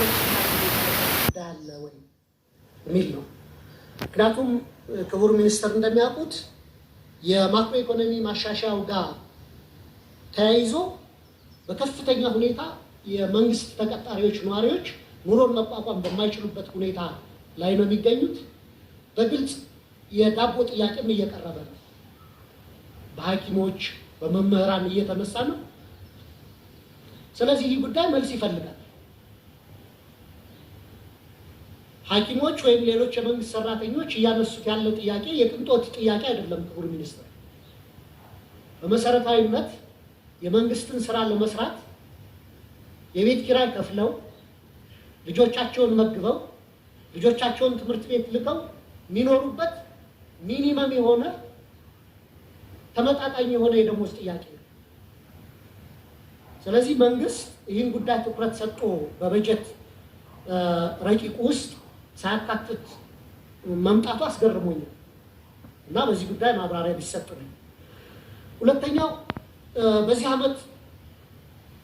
ጉዳይ አለ ወይ የሚል ነው። ምክንያቱም ክቡር ሚኒስትር እንደሚያውቁት የማክሮ ኢኮኖሚ ማሻሻያው ጋር ተያይዞ በከፍተኛ ሁኔታ የመንግስት ተቀጣሪዎች ነዋሪዎች ኑሮን መቋቋም በማይችሉበት ሁኔታ ላይ ነው የሚገኙት። በግልጽ የዳቦ ጥያቄም እየቀረበ ነው። በሐኪሞች በመምህራን እየተነሳ ነው። ስለዚህ ይህ ጉዳይ መልስ ይፈልጋል። ሐኪሞች ወይም ሌሎች የመንግስት ሰራተኞች እያነሱት ያለው ጥያቄ የቅንጦት ጥያቄ አይደለም። ክቡር ሚኒስትር፣ በመሰረታዊነት የመንግስትን ስራ ለመስራት የቤት ኪራይ ከፍለው፣ ልጆቻቸውን መግበው፣ ልጆቻቸውን ትምህርት ቤት ልከው የሚኖሩበት minimum የሆነ ተመጣጣኝ የሆነ የደሞዝ ጥያቄ ነው። ስለዚህ መንግስት ይህን ጉዳይ ትኩረት ሰጥቶ በበጀት ረቂቁ ውስጥ ሳያካትት መምጣቱ አስገርሞኛል እና በዚህ ጉዳይ ማብራሪያ ቢሰጥ ነው። ሁለተኛው፣ በዚህ ዓመት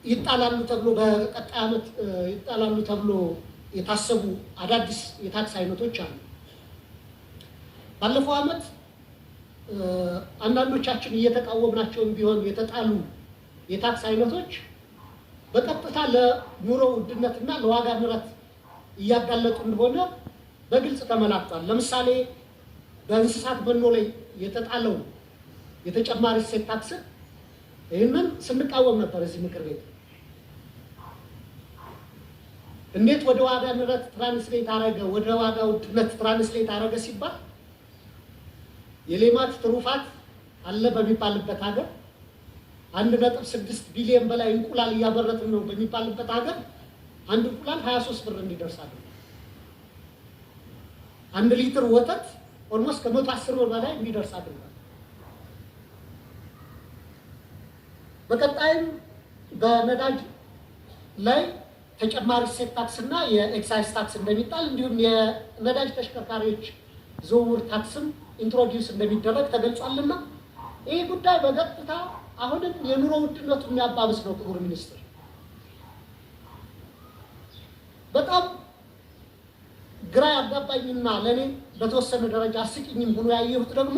ይጣላሉ ተብሎ፣ በቀጣይ ዓመት ይጣላሉ ተብሎ የታሰቡ አዳዲስ የታክስ አይነቶች አሉ። ባለፈው ዓመት አንዳንዶቻችን እየተቃወምናቸውም ቢሆን የተጣሉ የታክስ አይነቶች በቀጥታ ለኑሮ ውድነትና ለዋጋ ንረት እያጋለጡ እንደሆነ በግልጽ ተመላክቷል። ለምሳሌ በእንስሳት መኖ ላይ የተጣለው የተጨማሪ እሴት ታክስን ይህንን ስንቃወም ነበር እዚህ ምክር ቤት። እንዴት ወደ ዋጋ ንረት translate አረገ፣ ወደ ዋጋ ውድነት translate አረገ ሲባል፣ የሌማት ትሩፋት አለ በሚባልበት ሀገር፣ 1.6 ቢሊዮን በላይ እንቁላል እያመረትን ነው በሚባልበት ሀገር አንድ እንቁላል 23 ብር እንዲደርስ አድርጓል። 1 ሊትር ወተት almost ከ110 ብር በላይ እንዲደርስ አድርጓል። በቀጣይም በነዳጅ ላይ ተጨማሪ እሴት ታክስ እና የኤክሳይዝ ታክስ እንደሚጣል እንዲሁም የነዳጅ ተሽከርካሪዎች ዝውውር ታክስም introduce እንደሚደረግ ተገልጿልና ይህ ጉዳይ በቀጥታ አሁንም የኑሮ ውድነቱ የሚያባብስ ነው። ክቡር ሚኒስትር፣ በጣም ግራ ያጋባኝና ለእኔ በተወሰነ ደረጃ አስቂኝም ሆኖ ያየሁት ደግሞ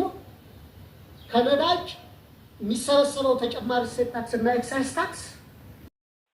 ከነዳጅ የሚሰበሰበው ተጨማሪ እሴት ታክስ እና ኤክሳይዝ ታክስ